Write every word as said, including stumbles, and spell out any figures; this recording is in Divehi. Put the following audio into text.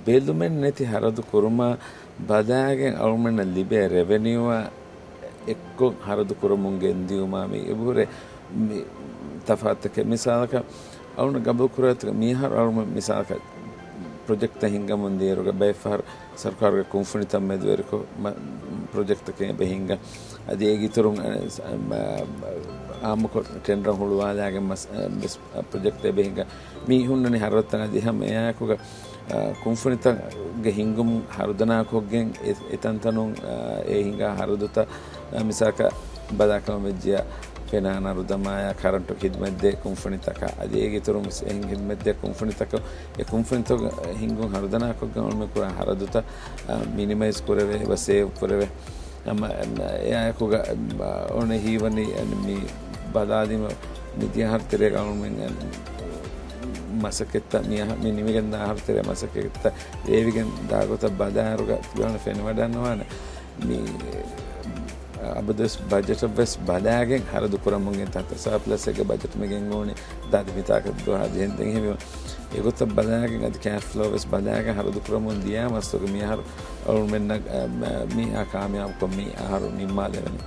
ބެލުމެއް ނެތި ހަރަދު ކުރުމާ ބަލާގެން އަޅުމެންނަށް ލިބޭ ރެވެނިއުއާ އެއްކޮށް ހަރަދު ކުރަމުން ގެންދިއުމާ މި އެބަހުރޭ މި ތަފާތުތަކެއް. މިސާލަކަށް އަޅުން ގަބޫލު ކުރާތަކަށް މިހާރު އަޅުމެން މިސާލަކަށް ޕްރޮޖެކްޓްތައް ހިންގަމުން ދިޔައިރުގަ ބައެއްފަހަރު ސަރުކާރުގެ ކުންފުނިތައް މެދުވެރިކޮށް މަ-، ޕްރޮޖެކްޓްތަކެއް އެބަ ހިންގާ. އަދި އޭގެ އިތުރުން، އަ، ސ-، އަ، މަ-، އާއްމުކޮށް ޓެންޑަރ ހުޅުވާލާގެން މަސް-، އަ، ވެސް ޕްރޮޖެކްޓް އެބަ ހިންގާ. މި ހުންނަނީ ހަރަދުތައް އަދި ހަމަ އެއާއެކުގަ، އަ، ކުންފުނިތަކުގެ ހިންގުން ހަރުދަނާކޮށްގެން އެ-، އެތަންތަނުން، އަ، އެ ހިނގާ ހަރަދުތައް، އަ، މިސާލަކަށް ބަލާކަމަށް ވެއްޖިއްޔާ ފެނާން ހަރުދަމާއާ، ކަރަންޓު ޚިދުމަތްދޭ ކުންފުނިތަކާ، އަދި އޭގެ އިތުރުން ވެސް އެހެން ޚިދުމަތްދޭ ކުންފުނިތަކަށް، އެ ކުންފުނިތަކުގެ ހިންގުން ހަރުދަނާކޮށްގެން އަޅުމެން ކުރާ ހަރަދުތައް، އަ، މިނިމައިޒް ކުރެވޭ، އެބަ ސޭވް ކުރެވޭ. ހަމަ، އަ، އެއާއެކުގަ، އަ، އޮނެ ހީވަނީ، އަ، މި ބަލާލީމަ މިދިޔަ އަހަރު ތެރޭގަ އަޅުމެން، އަ، މަސައްކަތްތައް މި އަހަ-، މި ނިމިގެންދާ އަހަރު ތެރޭ މަސައްކަތްތައް ލޭވިގެން ދާ ގޮތަށް ބަލާއިރުގަ ތިބޭފުޅުން ފެނިވަޑައިގަންނަވާނެ. މި އަބަދުވެސް ބަޖެޓަށް ވެސް ބަލާގެން ހަރަދު ކުރަމުން ގެން ތަތަ ސާޕްލަސް އެއްގެ ބަޖެޓް މި ގެންގުޅުނީ ދާދި މިތާކަށް ދުވަހާ ޖެހެން ދެން ހެވީމަ. އެގޮތަށް ބަލާގެން އަދި ކޭޝް ފްލޯ ވެސް ބަލާގެން ހަރަދު ކުރަމުން ދިޔާ މަސްތުގެ މި އަހަރު އަޅުމެންނަށް، އަ، މ-، މި އާ ކާމިޔާބުކޮށް މި އަހަރު ނިންމާލެވެނީ.